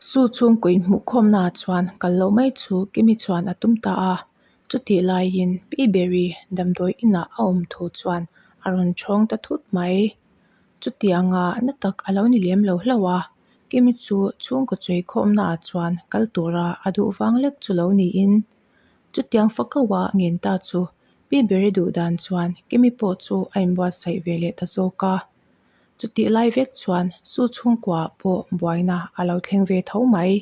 Su chhungkaw inhmuhkhawmnaah chuan kal loh mai chu Kimi chuan a tum ta a, chutih laiin Pi Beri damdawi inah a awm thu chuan a rawn chhawng ta thut mai. Chutianga na tak a lo ni lem lo hlauh a, Kimi chu chhungkaw chawikhawmnaah chuan kal tura a duh vang lek chu lo niin chutiang fakaua ngen ta chu Pi Beri duh dan chuan Kimi pawh chu a inbuatsaih ve leh ta zawk a. Chutih lai vek chuan Su chhungkuaah pawh buaina a lo thleng ve tho mai.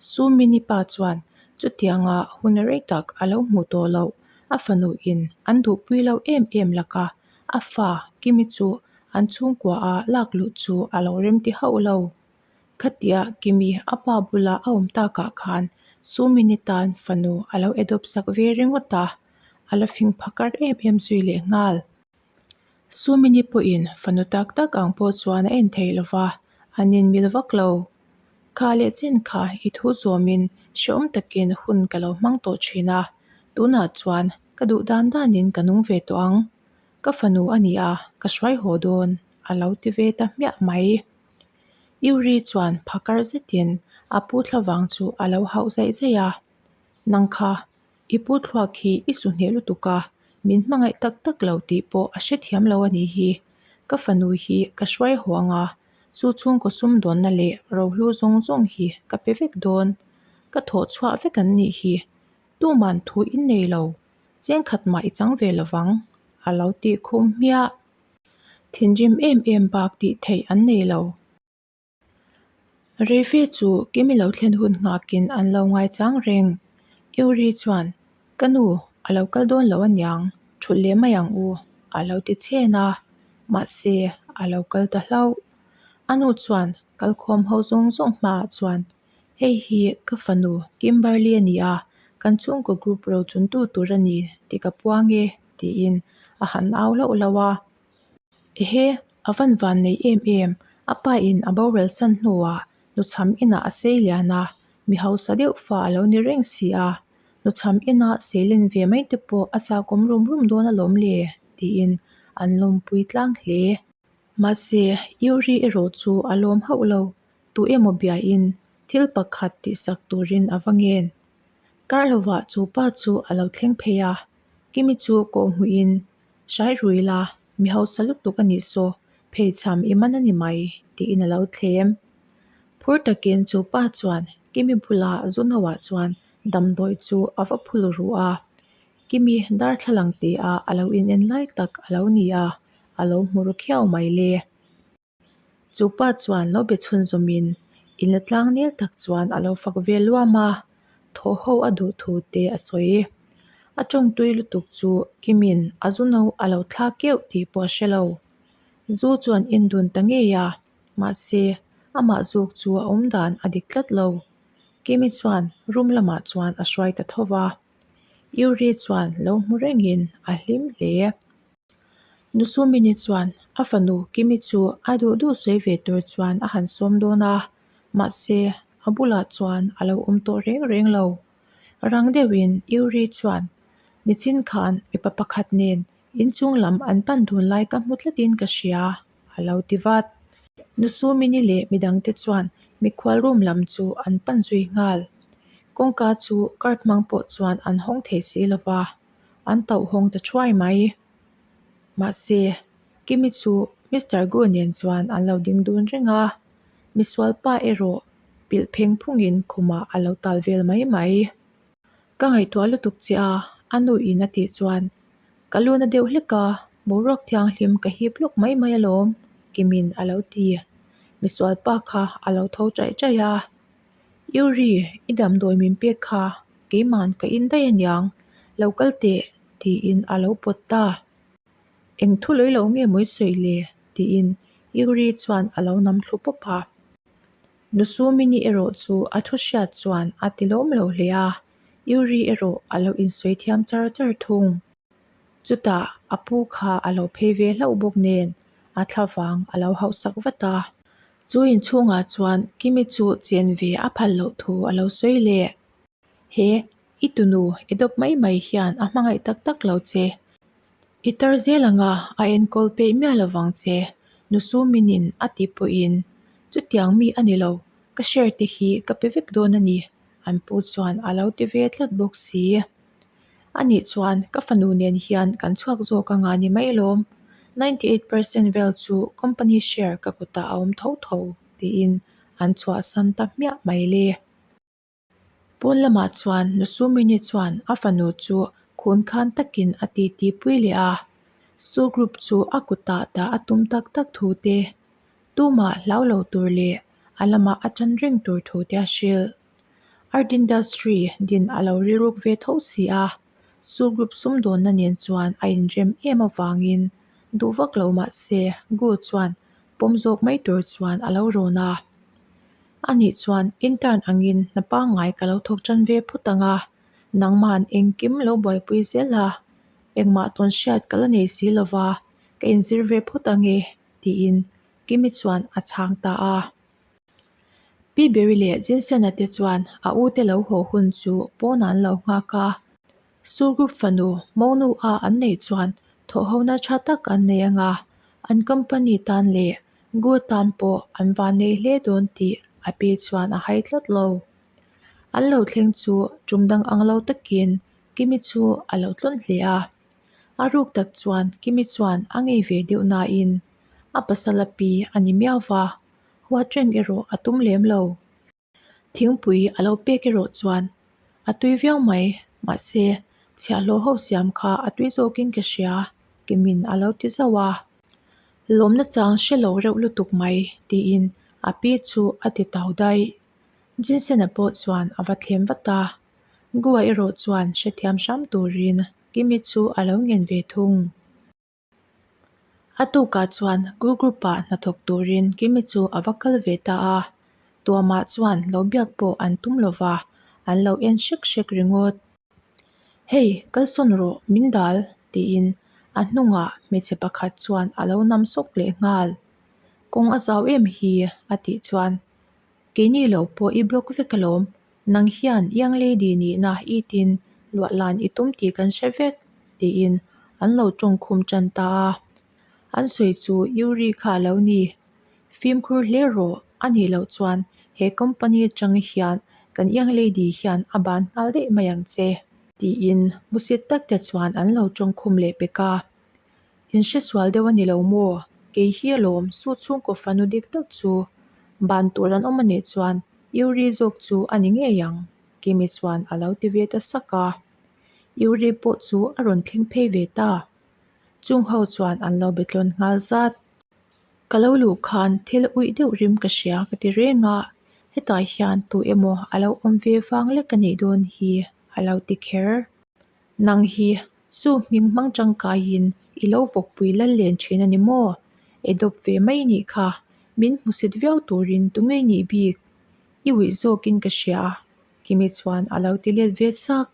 Su Mini pa chuan chutianga hun rei tak a lo hmuh tawh loh a fanuin an duhpui lo em em laka a fa Kimi chu an chhungkuaah lak luh chu a lo remti hauh lo. Khatia Kimi a pa bula a awm takah khan Su Mini tan fanu a lo adopt sak ve ringawt a, a la fing phakar em em zui leh nghal. Sumini pawhin fanu tak tak ang pawh chuan a en thei lo va, an inmil vak lo. Kha leh chin kha i thu zawmin hrehawm takin hun ka lo hmang tawh thin a, tunah chuan ka duh dan danin ka nung ve tawh ang. Ka fanu a ni a, ka hruai haw dawn, a lo ti ve ta hmiah mai. Yuri chuan phakar zetin a pu thlavang chu a lo hauh zaih zaih a, Nang kha I pu thluak hi i su hneh lutuk a, min hmangaih tak tak lo tih pawh a hrethiam lo a nih hi. Ka fanu hi ka hruai haw ang a, chu chhungkaw sumdawnna leh rohlu zawng zawng hi ka pe vek dawn. Ka thawh chhuah vek an nih hi. Tuman thu in nei lo, chengkhat mah i chang ve lovang, a lo tih khum hmiah. Thinrim em em bak tih theih an nei lo. Reife chu Kimi lo thlen hun nghakin an lo ngaichang reng. Yuri chuan, Ka nu, a lo kal dawn lo aniang, thulh leh mai ang u, a lo ti chhen a. Mahse, a lo kal ta hlauh. A nu chuan kalkhawm ho zawng zawng hmaah chuan, Hei hi ka fanu Kimberly a ni a, kan chhungkaw group rochuntu tur a ni tih ka puang e, tiin a han au hlauh hlauh a. Ehe, a van van nei em em, a pa in a boral san hnuah nuchham inah a sei lian a, mi hausa deuh fa a lo ni reng si a, nuchham ina seilen ve mai te pawh a chakawm rum rum dawn alawm le, tiin an lawmpui tlang hle. Mahse, Yuri erawh chu a lawm hauh lo, tu emaw biain thil pakhat tihsak turin a va ngen. Kar lovah chu pa chu a lo thleng phei a, Kimi chu kawhhmuhin Hrai rui la, mi hausa lutuk a nih saw, pheichham i man a ni mai, tiin a lo thlem. Phur takin chu pa chuan Kimi bula zu noah chuan damdawi chu a va phul ruh a. Kimi darthlalang tia a lo inen lai tak a lo ni a, a lo hmu ru khiau mai le. Chu pa chuan lo be chhunzawmin in la tlang nel tak chuan a lo fak ve luam a, thaw ho a duh thu te a sawi. A tawngtui lutuk chu Kimin a zu no a lo thla keuh tih pawh a hre lo. Zu chuan in dun ta ngei a, mahse amah zuk chu a awm dan a dik tlat lo. Kimi chuan room lamah chuan a hruai ta tho va. Yuri chuan lo hmu rengin a hlim hle. Nusumini chuan a fanu Kimi chu a duh duh sawi ve tur chuan a han sawm dawn a, mahse a bulah chuan a lo awm tawh reng reng lo. Rang deuhin Yuri chuan nichin khan mipa pakhat nen inchung lam an pan dun lai ka hmu tlatin ka hria a lo ti vat. Nusumini leh midangte chuan mikhual room lam chu an pan zui nghal. Kawngka chu card hmang pawh chuan an hawng thei si lova. an tauhawng ta thuai mai. Mahse, Kimi chu Mister Gu nen chuan an lo ding dun reng a, misual pa erawh pilh pheng phungin khumah a lo tal vel mai mai. Ka ngaihtuah lutuk che a, a nu in a tih chuan, Ka lu na deuh hlek a, boruak thianghlim ka hip lawk mai mai alawm, Kimi'n a lo ti. Misual pa kha a lo tho chaih chaih a. Yuri, i damdawi min pek kha keiman ka in daih aniang, lo kal teh, tiin a lo pawt ta. Eng thu lawilo nge mawi sawi le? tiin Yuri chuan a lo nam thlu pawp a. Nusumini erawh chu a thu hriat chuan a ti lawm lo hle a, Yuri erawh a lo insawi thiam char char thung. Chutah a pu kha a lo phei ve hlauh bawk nen a thlavang a lo hauhsak vat a. Chu inchhungah chuan Kimi chu chen ve a phal loh thu a lo sawi leh. He i tunu i dawp mai mai hian a hmangaih tak tak lo che. I tar zel anga a enkawl peih miah lovang che, Nusuminin a ti pawhin chutiang mi a ni lo. Ka share te hi ka pe vek dawn a ni, an pu chuan a lo ti ve tlat bawk si. Anih chuan ka fanu nen hian kan chhuak zawk anga ni mai lawm, 98 percent vel chu company share ka kutah a awm tho tho, tiin an chhuahsan ta hmiah mai le. Pawn lamah chuan Nusumini chuan a fanu chu khun khan takin a titi pui leh a, Su group chu a kutah dah a tum tak tak thu te, tumah hlau lo tur leh a lamah a tan reng tur thu te a hrilh. Art industry din a lo rilruk ve tho si a, Su group sumdawnna nen chuan a inrem em avangin duh vak lo mah se Gu chuan pawm zawk mai tur chuan a lo rawn a. Anih chuan intern angin hna pangngai ka lo thawk tan ve phut ang a, nangmahan engkim lo buaipui zel a, engmah tawn hriat ka la nei si lo va, ka inzir ve phut ang e, tiin Kimi chuan a chhang ta a. Pi Berry leh Jinsena te chuan a u te lo haw hun chu pawnah an lo nghak a, Su Group fanu Monu a an neih chuan thawhhona tha tak an nei ang a, an company tan leh Gu tan pawh an van nei hle dawn tih a pi chuan a hai tlat lo. An lo thleng chu tum dang ang lo takin Kimi chu a lo tlawn hle a. A ruk tak chuan Kimi chuan a ngei ve deuh nain a pasal a pi a ni miau va, huat reng erawh a tum lem lo. Thingpui a lo pek erawh chuan a tui viau mai, mahse chhiahhlawh ho siam kha a tui zawkin ka hria, Kimin a lo ti zauh a. Lawmna chang hre lo reuh lutuk mai, tiin a pi chu a ti tau daih. Jinsena pawh chuan a va thlem vat a, Gua erawh chuan hrethiam hram turin Kimi chu a lo ngen ve thung. A tukah chuan Group Group-ah hnathawk turin Kimi chu a va kal ve ta a, Tuamah chuan lo biak pawh an tum lo va, an lo en hrek hrek ringawt. Hei, kalsawn rawh, min dal, tiin a hnungah hmeichhe pakhat chuan a lo nam sawk leh nghal. Kawng a zau em hi, a tih chuan, Keini lo pawh i block vek alawm, Nang hian young lady nihna i tin luahlan i tum tih kan hre vek, tiin an lo tawngkhum tan ta a. An sawi chu Yuri kha a lo ni. Fimkhur hle rawh, a nih loh chuan he company atang hian kan young lady hian a ban nghal daih mai ang che, tiin hmusit tak te chuan an lo tawngkhum leh pek a. In hre sual deuh a ni lo maw? Kei hi alawm su chhungkaw fanu dik tak chu ban tur an awm a nih chuan Yuri zawk chu a ni ngei ang, Kimi chuan a lo ti ve ta sak a. Yuri pawh chu a rawn thleng phei ve ta. Chung ho chuan an lo be tlawn nghal zat. Ka lo luh khan thil uih deuh rim ka hria ka ti reng a, hetah hian tu emaw a lo awm ve vang lek a nih dawn hi a lo ti kher. Nang hi Su hming hmang tangkaiin i lo vawkpui lal len thin a ni maw? E dawp ve mai nih kha, min hmusit viau turin tu ngei nih bik? I uih zawkin ka hria, Kimi chuan a lo ti let ve sak.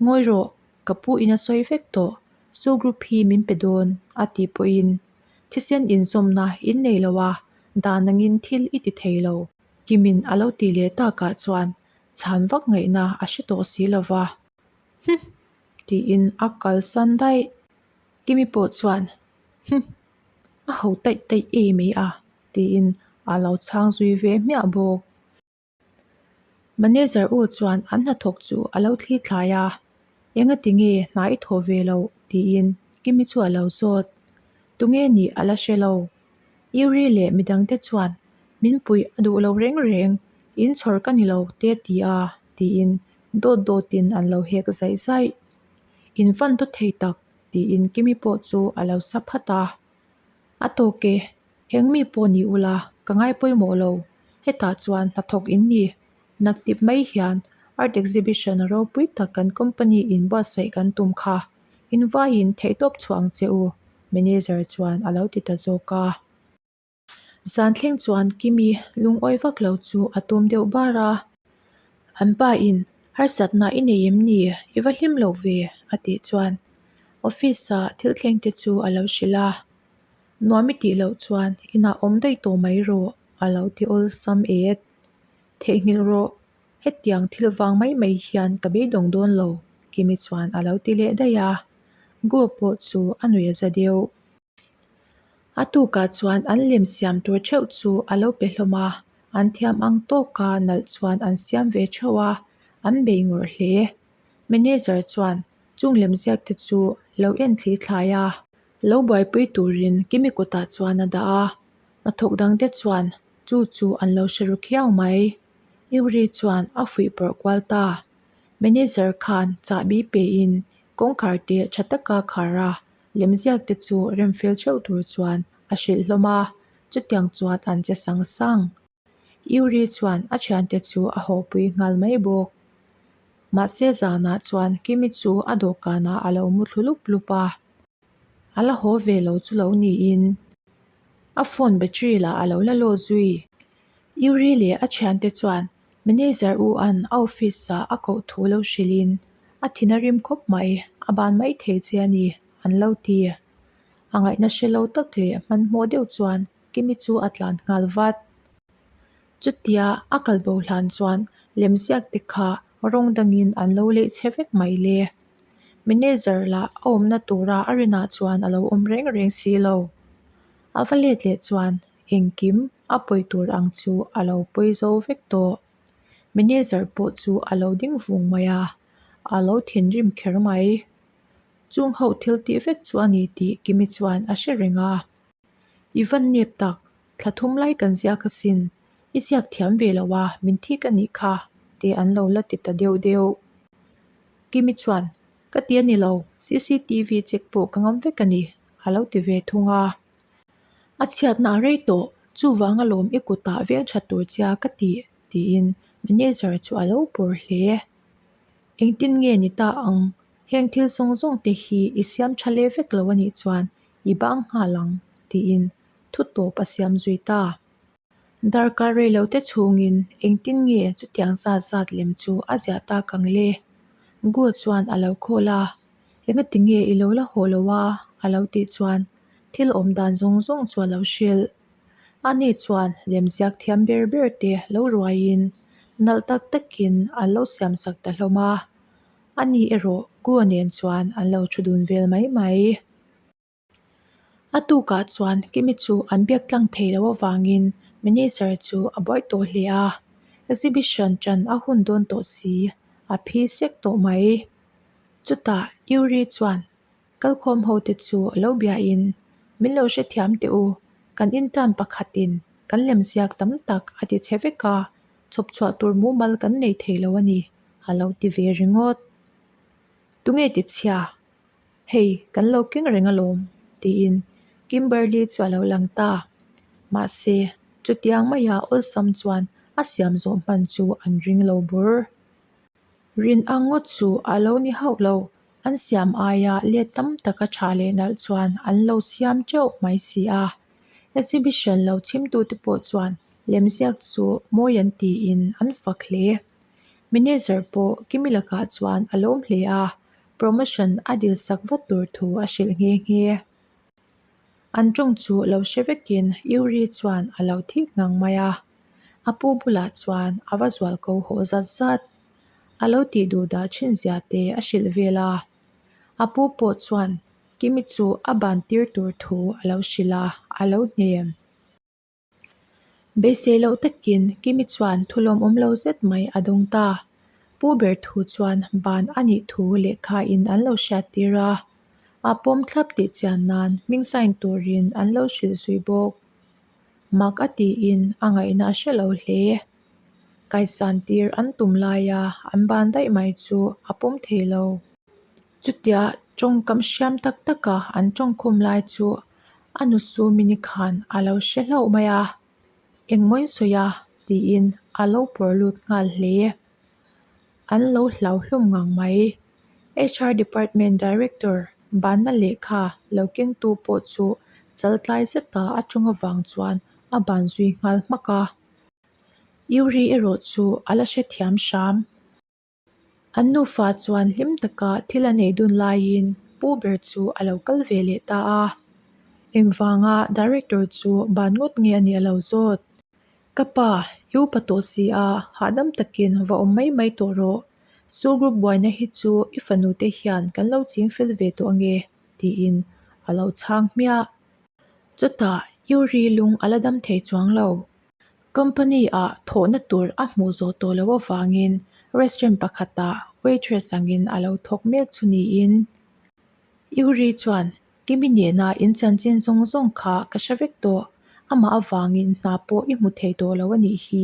Ngawi rawh, ka pu in a sawi vek tawh, Su group hi min pe dawn, a tih pawhin thisen inzawmna in nei lo a, dan angin thil i ti thei lo. Kimin a lo tih leh takah chuan chhan vak ngaihna a hre tawh si lo va. Hum! Tiin a kalsan daih. Kimi pawh chuan, Hum! A ho taih taih ei mai a, tiin a lo chhang zui ve hmiah bawk. Manager u chuan an hnathawk chu a lo thli thlai a, Engati nge hna i thawh ve loh? tiin Kimi chu a lo zawt. Tunge nih a la hre lo. Yuri leh midangte chuan min puih a duh lo reng reng, in chhawr ka ni lo te ti a, tiin dawt dawtin an lo hek zaih zaih. In fan dawt thei tak, tiin Kimi pawh chu a lo sa phat a. A tawk e, eng mi pawh ni ula, ka ngai pawimawh lo, hetah chuan hnathawk in ni. Naktip mai hian Art Exhibition ropui tak kan company in buatsaih kan tum kha. Invaiin theihtawp chhuah ang che u, manager chuan a lo ti ta zawk a. Zan thleng chuan Kimi lungawi vak lo chu a tum deuh bar a. An pa in harsatna i nei em ni? I va hlim lo ve, a tih chuan office ah thil thleng te chu a lo hrilh a. Nuam i tih loh chuan inah awm daih tawh mai rawh, a lo ti awlsam et. Theihnghilh rawh, Hetiang thil vang mai mai hian ka beidawng dawn lo, Kimi chuan a lo ti leh daih a. Gu pawh chu a nuih a za deuh. A tukah chuan an lem siam tur theuh chu a lo pe hlawm a. An thiam ang tawka nalh chuan an siam ve theuh a, an bei ngawrh hle. Manager chuan chung lemziak te chu lo en thli thlai a. Lo buaipui turin Kimi kutah chuan a dah a, hnathawk dangte chuan chu chu an lo hre ru khiau mai. Yuri chuan a fuih pawrh kual ta. Manager khan chahbi pein kawngkhar te tha taka khar a, lemziak te chu remfel theuh tur chuan a hrilh hlawm a, chutiang chuan an che sang sang. Yuri chuan a thiante chu a hawpui nghal mai bawk. Mahse zanah chuan Kimi chu a dawhkanah a lo mu thlu lup lup a, a la haw ve lo chu lo niin a phone battery lah a lo la law zui. Yuri leh a thiante chuan Manager u an a office ah a koh thu lo hrilhin a thin a rim khawp mai, a ban mai thei che a ni an lo ti. A ngaihna hre lo tak leh hmanhmawh deuh chuan Kimi chu a tlan nghal vat. Chutia a kal bo hlan chuan lemziak te kha rawng dangin an lo leih chhe vek mai le. Manager lah a awmna tura a rinah chuan a lo awm reng reng si lo. A va let leh chuan engkim a pawi tur ang chu a lo pawi zo vek tawh. Manager pawh chu a lo ding vung mai a, a lo thinrim kher mai. Chung ho thil tih vek chu a ni tih Kimi chuan a hre reng a. I van nep tak, thla thum lai kan ziak asin, i ziak thiam ve lo a, min thik a nih kha, te an lo la ti ta deuh deuh. Kimi chuan, Ka ti a ni lo, cctv check pawh ka ngam vek a ni, a lo ti ve thung a. A chhiatna a rei tawh, chuvang alawm i kutah veng tha tur chia ka ti, tiin manager chu a lo pawr hle. Engtin nge ni ta ang, heng thil zawng zawng te hi i siam tha leh vek lo a nih chuan i bang nghal ang, tiin thu tawp a siam zui ta. Darkar reilote chhungin engtin nge chutiang zat zat lem chu a ziah tak ang le? Gu chuan a lo call a, Engati nge i lo la haw lo a? a lo tih chuan thil awm dan zawng zawng chu a lo hrilh. Ani chuan lemziak thiam ber ber te lo ruaiin nalh tak takin an lo siam sak ta hlawm a. Ani erawh Gu nen chuan an lo thu dun vel mai mai. A tukah chuan Kimi chu an biak tlang thei loh avangin manager chu a buai tawh hle a, exhibition ṭan a hun dawn tawh si, a phi sek tawh mai. Chutah Yuri chuan kalkhawm ho te chu a lo biain, Min lo hrethiam teh u, kan intern pakhatin kan lemziak tam tak a ti chhe vek a, chhawp chhuah tur mumal kan nei thei lo a ni, a lo ti ve ringawt. Tunge ti chhia? Hei, kan lo keng reng alawm, tiin Kimberly chu a lo lang ta. Mahse, chutiang maia awlsam chuan a siam zawh hman chu an ring lo bur. Rin ang ngawt chu a lo ni hauh lo, an siam aia let tam taka tha leh nalh chuan an lo siam teuh mai si a. Exhibition lo chhimtute pawh chuan lemziak chu mawi an tiin an fak hle. Manager pawh Kimi lakah chuan a lawm hle a, promotion a dil sak vat tur thu a hrilh nghe nghe. An tawng chu lo hre vekin Yuri chuan a lo thik ngang mai a, a pu bulah chuan a va zual ko haw zat zat. A lo tih duh dah thin zia te a hrilh vel a, a pu pawh chuan Kimi chu a ban tir tur thu a lo hrilh a, a lo hnem. Beisei loh takin Kimi chuan thu lawmawm lo zet mai a dawng ta. Pu ber thu chuan ban a nih thu lehkha in an lo hriat tir a, a pawm thlap tih chian nan hming sign turin an lo hrilh zui bawk. Mak a tiin a ngaihna a hre lo hle. Kaisan tir an tum laia an ban daih mai chu a pawm thei lo. Chutia tawngkam hriam tak taka an tawngkhum lai chu a nu su mini khan a lo hre hlauh mai a, Engmaw sawi a? tiin a lo pawr lut nghal hle. An lo hlau hlawm ngang mai. HR Department Director banna lehkha lo kengtu pawh chu chaltlai zeta a tawng avang chuan a ban zui nghal hmak a. Yuri erawh chu a la hrethiam hram. An nufa chuan hlim taka thil a neih dun laiin pu ber chu a lo kal ve leh ta a. Engvanga director chu ban ngawt nge a nih a lo zawt. Ka pa, i upa tawh si a, hahdam takin va awm mai mai tawh rawh. Su group buaina hi chu i fanu te hian kan lo ching fel ve tawh ange, tiin a lo chhang hmiah. Chutah Yuri lung a la dam thei chuang lo. Company-ah thawhna tur a hmuh zawh tawh loh avangin restaurant pakhatah waitress angin a lo thawk mek chu niin Yuri chuan Kimi nena in chanchin zawng zawng kha ka hre vek tawh, amah avangin hna pawh i hmu thei tawh lo a nih hi.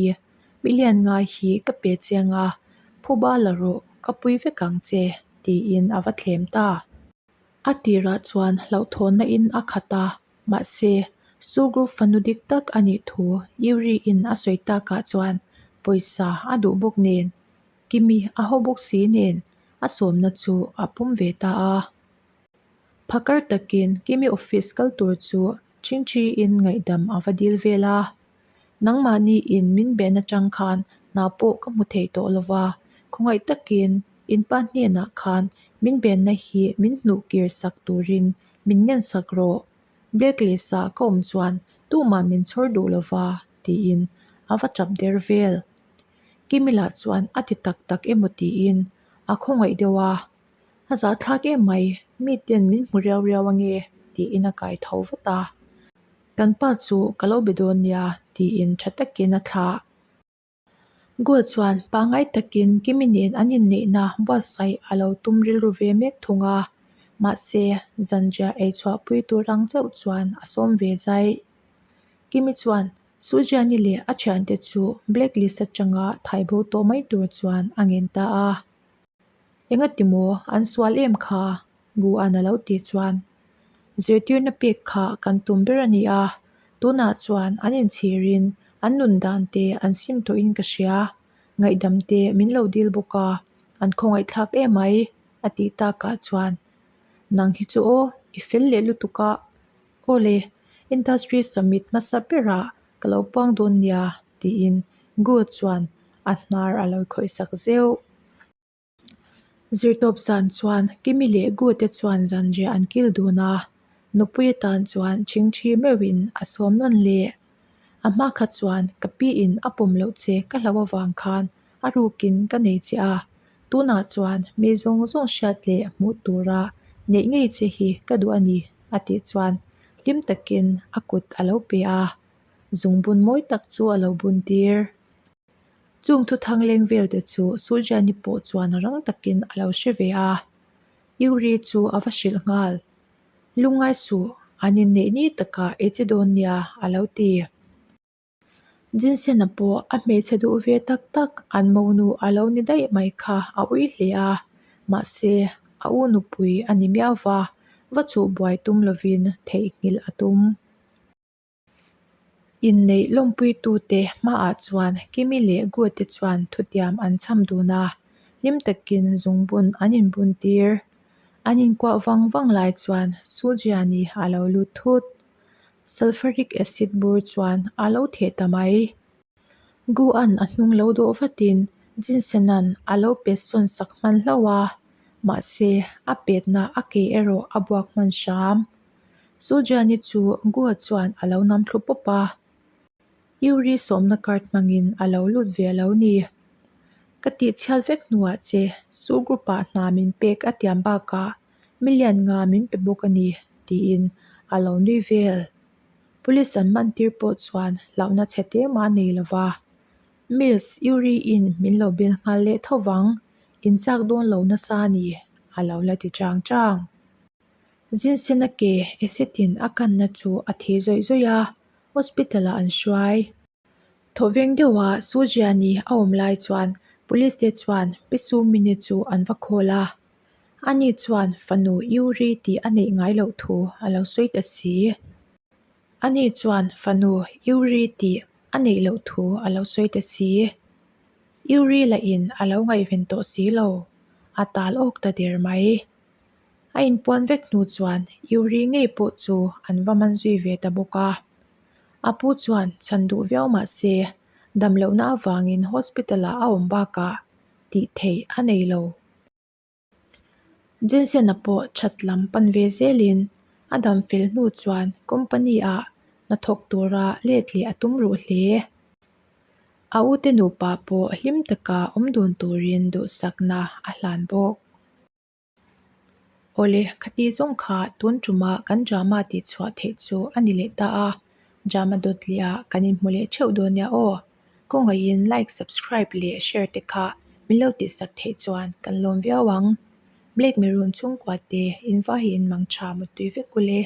Million ngai hi ka pe chiang a, phuba la rawh, ka pui vek ang che, tiin a va thlem ta. A tirah chuan hlauhthawnna in a khat a, mahse, Su Group fanu dik tak a nih thu Yuri in a sawi takah chuan pawisa a duh bawk nen, Kimi a haw bawk si nen a sawmna chu a pawm ve ta a. Phakar takin Kimi office kal tur chu Chingchiin ngaihdam a va dil vel a. Nangmahni in min ben atang khan hna pawh ka hmu thei tawh lo va, khawngaih takin in pa hnenah khan min benna hi min hnuh kir sak turin min ngen sak rawh. Blacklist ah ka awm chuan tumah min chhawr duh lo va, tiin a va tap der vel. Kimi lah chuan a ti tak tak emaw tiin a khawngaih deuh a, A zahthlak em mai, miten min hmu riau riau ange tiin a kai tho vat a. Kan pa chu ka lo be dawn nia tiin tha takin a thlah. Goa chuan pangngai takin Kimi nen an inneihna buatsaih a lo tum rilru ve mek thung a, mahse zanriah ei chhuahpui tur ang chauh chuan a sawm ve zai. Kimi chuan Sujiani leh a thiante chu blacklist atanga thaibo tawh mai tur chuan a ngen ta a. Engati maw an sual em kha? Guan a lo ti chuan zirtirna pek kha kan tum ber a ni a, tunah chuan an inchhirin an nun dan te an sim tawhin ka hria, ngaihdam te min lo dil bawk a, an khawngaihthlak em mai a tih takah chuan nang hi chu aw i fel leh lutuk a, aw le industry summit hmasa berah ka lo puang dawn nia tiin Gu chuan a hnar a lo khawihsak zeuh. Zirtawp zan chuan Kimi leh Gu te chuan zanriah an kil dun a, nupui atan chuan chingthi meuhin a sawm nawn leh. A hma kha chuan ka pi in a pawm loh che ka hlauh avang khan a rukin ka nei che a, tunah chuan mi zawng zawng hriat leh hmuh tura neih ngei che hi ka duh a ni a tih chuan hlim takin a kut a lo pe a, zungbun mawi tak chu a lo bun tir. Chung thuthang leng vel te chu Sujani pawh chuan rang takin a lo hre ve a, Yuri chu a va hrilh nghal. Lungngai suh, an inneih ni takah ei che dawn nia a lo ti. Jinsena pawh a hmeichhe duh ve tak tak an monu a lo ni daih mai kha a ui hle a, mahse a u nupui a ni miau va, va chuh buai tum lovin theihnghilh a tum. Inneih lawmpuitute hmaah chuan Kimi leh Gu te chuan thutiam an chham dun a, hlim takin zungbun an inbun tir. An inkuah vang vang lai chuan Sujiani a lo lut thut. Sulfuric acid bur chuan a lo theh ta mai. Gu-a'n a hnung lo dawh vatin Jinsena'n a lo pet sawn sak hman hlauh a, mahse a petna a ke erawh a buak hman hram. Sujiani chu Gu-a chuan a lo nam thlu pawp a, Yuri sawmna card hmangin a lo lut ve a lo ni. Ka tihchhiat vek hnuah che Su group-ah hna min pek a tiam bakah million nga min pe bawk a ni, tiin a lo nui vel. Police an man tir pawh chuan hlauhna chhe te mah a nei lo va. Miss Yuri in min lo bel nghal leh tho vang, in chak dawn lo nasa a ni, a lo la ti chang chang. Zinsena ke acid in a kanna chu a thi zawih zawih a, hospital ah an hruai. Thawveng deuha Sujiani a awm lai chuan police te chuan Pi Sumini chu an va call a. Ani chuan fanu Yuri tih a neih ngai loh thu a lo sawi ta si. Ani chuan fanu Yuri tih a neih loh thu a lo sawi ta si. Yuri lahin a lo ngaihven tawh si lo, a tal awk ta der mai. A inpuan vek hnu chuan Yuri ngei pawh chu an va man zui ve ta bawk a. A pu chuan chhan duh viau mah se, damlohna avangin hospital ah a awm bakah tih theih a nei lo. Jensen-a pawh that lam pan ve zelin a dam fel hnu chuan company ah hnathawk tura let leh a tum ruh hle. A ute nupa pawh hlim taka awm dun turin duhsakna a hlan bawk. Awle, khati zawng kha tun tumah kan drama tih chhuah theih chu a ni leh ta a, drama dawt leh ah kan inhmu leh theuh dawn nia aw. Kawngaihin like, subscribe leh share te kha min lo tihsak theih chuan kan lawm viau ang. Black Maroon chhungkua te in vahiin mang tha mutui vek ule.